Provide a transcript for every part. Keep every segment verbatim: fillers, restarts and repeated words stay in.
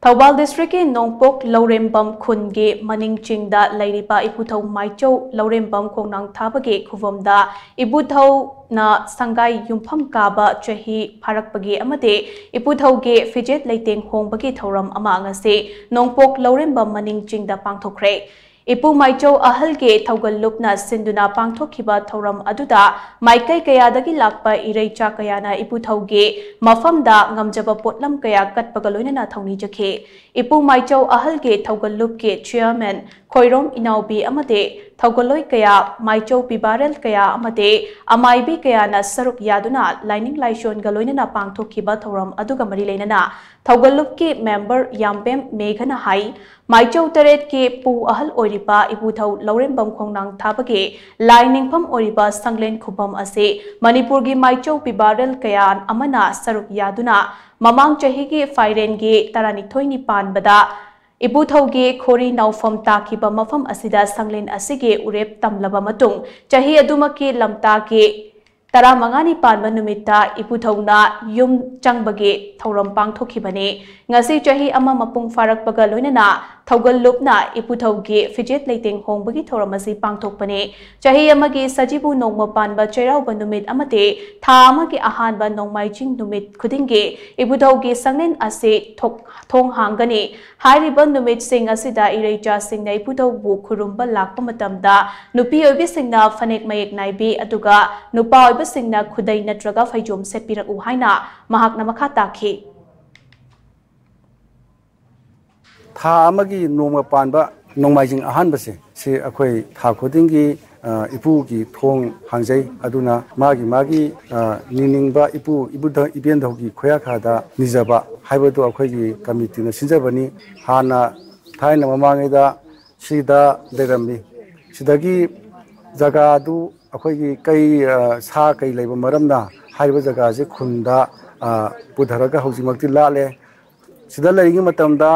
ꯊꯧꯕꯥꯜ ꯗꯤꯁꯇ꯭ꯔꯤꯛꯀꯤ ꯅꯣꯡꯄꯣꯛ ꯂꯧꯔꯦꯝꯕꯝ ꯈꯨꯟꯒꯤ ꯃꯅꯤꯡ ꯆꯤꯡꯗ ꯂꯩꯔꯤꯕ ꯏꯄꯨꯊꯧ ꯃꯥꯏꯆꯧ ꯂꯧꯔꯦꯝꯕꯝ ꯈꯣꯡꯅꯥꯡ ꯊꯥꯕꯒꯤ ꯈꯨꯕꯝꯗ ꯏꯄꯨꯊꯧꯅ ꯁꯪꯒꯥꯏ ꯌꯨꯝꯐꯝ ꯀꯥꯕ ꯆꯍꯤ ꯐꯥꯔꯛꯄꯒꯤ ꯑꯃꯗꯤ ꯏꯄꯨꯊꯧꯒꯤ ꯐꯤꯖꯦꯠ ꯂꯩꯇꯦꯡ ꯍꯣꯡꯕꯒꯤ ꯊꯧꯔꯝ ꯑꯃ ꯉꯁꯤ ꯅꯣꯡꯄꯣꯛ ꯂꯧꯔꯦꯝꯕꯝ ꯃꯅꯤꯡ ꯆꯤꯡꯗ ꯄꯥꯡꯊꯣꯛꯈ꯭ꯔꯦ꯫ ꯏꯄꯨ ꯃꯥꯏꯆꯧ ꯑꯍꯜꯒꯤ ꯊꯧꯒꯜꯂꯨꯞꯅ ꯁꯤꯟꯗꯨꯅ ꯄꯥꯡꯊꯣꯛꯈꯤꯕ ꯊꯧꯔꯝ ꯑꯗꯨꯗ ꯃꯥꯏꯀꯩ ꯀꯌꯥꯗꯒꯤ ꯂꯥꯛꯄ ꯏꯔꯩꯆꯥ ꯀꯌꯥꯅ ꯏꯄꯨꯊꯧꯒꯤ ꯃꯐꯝꯗ ꯉꯝꯖꯕ ꯄꯣꯠꯂꯝ ꯀꯌꯥ ꯀꯠꯄꯒ ꯂꯣꯏꯅꯅ ꯊꯧꯅꯤꯖꯈꯤ꯫ ꯏꯄꯨ ꯃꯥꯏꯆꯧ ꯑꯍꯜꯒꯤ ꯊꯧꯒꯜꯂꯨꯞꯀꯤ ꯆꯤꯌꯔꯃꯦꯟ ꯈꯣꯏꯔꯣꯝ ꯏꯅꯥꯎꯕꯤ ꯑꯃꯗꯤ ꯊꯧꯒꯜꯂꯣꯏ ꯀꯌꯥ, ꯃꯥꯏꯆꯧ ꯄꯤꯕꯥꯔꯦꯜ ꯀꯌꯥ ꯑꯃꯗꯤ ꯑꯃꯥꯏꯕꯤ ꯀꯌꯥꯅ ꯁꯔꯨꯛ ꯌꯥꯗꯨꯅ ꯂꯥꯏꯅꯤꯡ ꯂꯥꯏꯁꯣꯟꯒ ꯂꯣꯏꯅꯅ ꯄꯥꯡꯊꯣꯛꯈꯤꯕ ꯊꯧꯔꯝ ꯑꯗꯨꯒ ꯃꯔꯤ ꯂꯩꯅꯅ ꯊꯧꯒꯜꯂꯨꯞꯀꯤ ꯃꯦꯝꯕꯔ ꯌꯥꯝꯕꯦꯝ ꯃꯦꯘꯅ ꯍꯥꯏ, ꯃꯥꯏꯆꯧ ꯇꯔꯦꯠꯀꯤ ꯄꯨ ꯑꯍꯜ ꯑꯣꯏꯔꯤꯕ ꯏꯄꯨꯊꯧ ꯂꯧꯔꯦꯝꯕꯝ ꯈꯣꯡꯅꯥꯡ ꯊꯥꯕꯒꯤ ꯂꯥꯏ ꯅꯤꯡꯐꯝ ꯑꯣꯏꯔꯤꯕ ꯁꯪꯂꯦꯟ ꯈꯨꯕꯝ ꯑꯁꯤ ꯃꯅꯤꯄꯨꯔꯒꯤ ꯃꯥꯏꯆꯧ ꯄꯤꯕꯥꯔꯦꯜ ꯀꯌꯥ ꯑꯃꯅ ꯁꯔꯨꯛ ꯌꯥꯗꯨꯅ ꯃꯃꯥꯡ ꯆꯍꯤꯒꯤ ꯐꯥꯏꯔꯦꯟꯒꯤ ꯇꯔꯥꯅꯤꯊꯣꯏꯅꯤ ꯄꯥꯟꯕꯗ ꯏꯄꯨꯊꯧꯒꯤ ꯈꯣꯔꯤ ꯅꯥꯎꯐꯝ ꯇꯥꯈꯤꯕ ꯃꯐꯝ ꯑꯁꯤꯗ ꯁꯪꯂꯦꯟ ꯑꯁꯤꯒꯤ ꯎꯔꯦꯞ ꯇꯝꯂꯕ ꯃꯇꯨꯡ ꯆꯍꯤ ꯑꯗꯨꯃꯛꯀꯤ ꯂꯝꯇꯥꯒꯤ ꯇꯔꯥꯃꯉꯥꯅꯤ ꯄꯥꯟꯕ ꯅꯨꯃꯤꯠꯇ ꯏꯄꯨꯊꯧꯅ ꯌꯨꯝ ꯆꯪꯕꯒꯤ ꯊꯧꯔꯝ ꯄꯥꯡꯊꯣꯛꯈꯤꯕꯅꯤ꯫ ꯉꯁꯤ ꯆꯍꯤ ꯑꯃ ꯃꯄꯨꯡ ꯐꯥꯔꯛꯄꯒ ꯂꯣꯏꯅꯅ ꯊꯧꯒꯜꯂꯨꯞꯅ ꯏꯄꯨꯊꯧꯒꯤ ꯐꯤꯖꯦꯠ ꯂꯩꯇꯦꯡ ꯍꯣꯡꯕꯒꯤ ꯊꯧꯔꯝ ꯑꯁꯤ ꯄꯥꯡꯊꯣꯛꯄꯅꯤ꯫ ꯆꯍꯤ ꯑꯃꯒꯤ ꯁꯖꯤꯕꯨ ꯅꯣꯡꯃ ꯄꯥꯟꯕ ꯆꯩꯔꯥꯎꯕ ꯅꯨꯃꯤꯠ ꯑꯃꯗꯤ ꯊꯥ ꯑꯃꯒꯤ ꯑꯍꯥꯟꯕ ꯅꯣꯡꯃꯥꯏꯖꯤꯡ ꯅꯨꯃꯤꯠ ꯈꯨꯗꯤꯡꯒꯤ ꯏꯄꯨꯊꯧꯒꯤ ꯁꯪꯂꯦꯟ ꯑꯁꯤ ꯊꯣꯛ-, ꯊꯣꯡ ꯍꯥꯡꯒꯅꯤ꯫ ꯍꯥꯏꯔꯤꯕ ꯅꯨꯃꯤꯠꯁꯤꯡ ꯑꯁꯤꯗ ꯏꯔꯩꯆꯥꯁꯤꯡꯅ ꯏꯄꯨꯊꯧꯕꯨ ꯈꯨꯔꯨꯝꯕ ꯂꯥꯛꯄ ꯃꯇꯝꯗ ꯅꯨꯄꯤ ꯑꯣꯏꯕꯤꯁꯤꯡꯅ ꯐꯅꯦꯛ ꯃꯌꯦꯛ ꯅꯥꯏꯕꯤ, ꯑꯗꯨꯒ ꯅꯨꯄꯥ ꯑꯣꯏꯕꯁꯤꯡꯅ ꯈꯨꯗꯩ ꯅꯠꯇ꯭ꯔꯒ ꯐꯩꯖꯣꯝ ꯁꯦꯠꯄꯤꯔꯛꯎ ꯍꯥꯏꯅ ꯃꯍꯥꯛꯅ ꯃꯈꯥ ꯇꯥꯈꯤ꯫ ꯊꯥ ꯑꯃꯒꯤ ꯅꯣꯡꯃ ꯄꯥꯟꯕ ꯅꯣꯡꯃꯥꯏꯖꯤꯡ ꯑꯍꯥꯟꯕꯁꯦ, ꯁꯤ ꯑꯩꯈꯣꯏ ꯊꯥ ꯈꯨꯗꯤꯡꯒꯤ, ꯑ, ꯏꯄꯨꯒꯤ ꯊꯣꯡ ꯍꯥꯡꯖꯩ꯫ ꯑꯗꯨꯅ ꯃꯥꯒꯤ ꯃꯥꯒꯤ, ꯑ, ꯅꯤꯅꯤꯡꯕ ꯏꯄꯨ ꯏꯕꯨꯙ-, ꯏꯕꯦꯟꯙꯧꯒꯤ ꯈꯨꯌꯥꯈꯥꯗ ꯅꯤꯖꯕ ꯍꯥꯏꯕꯗꯨ ꯑꯩꯈꯣꯏꯒꯤ ꯀꯃꯤꯇꯤꯅ ꯁꯤꯟꯖꯕꯅꯤ꯫ ꯍꯥꯟꯅ ꯊꯥꯏꯅ ꯃꯃꯥꯡꯉꯩꯗ ꯁꯤꯗ ꯂꯩꯔꯝꯃꯤ꯫ ꯁꯤꯗꯒꯤ ꯖꯒꯥꯗꯨ ꯑꯩꯈꯣꯏꯒꯤ ꯀꯩ, ꯑ, ꯁꯥ ꯀꯩ ꯂꯩꯕ ꯃꯔꯝꯅ ꯍꯥꯏꯔꯤꯕ ꯖꯒꯥꯁꯦ ꯈꯨꯟꯗ, ꯑ, ꯄꯨꯊꯔꯒ ꯍꯧꯖꯤꯛꯃꯛꯇꯤ ꯂꯥꯠꯂꯦ꯫ ꯁꯤꯗ ꯂꯩꯔꯤꯉꯩ ꯃꯇꯝꯗ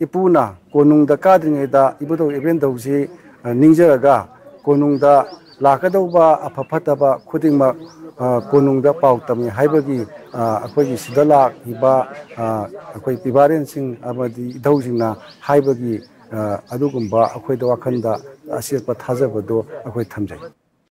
ꯏꯄꯨꯅ ꯀꯣꯅꯨꯡꯗ ꯀꯥꯗ꯭ꯔꯤꯉꯩꯗ ꯏꯕꯨꯙꯧ ꯏꯕꯦꯟꯙꯧꯁꯤ, ꯑ, ꯅꯤꯡꯖꯔꯒ ꯀꯣꯅꯨꯡꯗ ꯂꯥꯛꯀꯗꯧꯕ ꯑꯐ ꯐꯠꯇꯕ ꯈꯨꯗꯤꯡꯃꯛ, ꯑ, ꯀꯣꯅꯨꯡꯗ ꯄꯥꯎ ꯇꯝꯃꯤ ꯍꯥꯏꯕꯒꯤ, ꯑ, ꯑꯩꯈꯣꯏꯒꯤ ꯁꯤꯗ ꯂꯥꯛꯂꯤꯕ, ꯑ, ꯑꯩꯈꯣꯏ ꯄꯤꯕꯥꯔꯦꯟꯁꯤꯡ ꯑꯃꯗꯤ ꯏꯙꯧꯁꯤꯡꯅ ꯍꯥꯏꯕꯒꯤ, ꯑ, ꯑꯗꯨꯒꯨꯝꯕ ꯑꯩꯈꯣꯏꯗ ꯋꯥꯈꯜꯗ ꯑꯆꯦꯠꯄ ꯊꯥꯖꯕꯗꯣ ꯑꯩꯈꯣꯏ ꯊꯝꯖꯩ꯫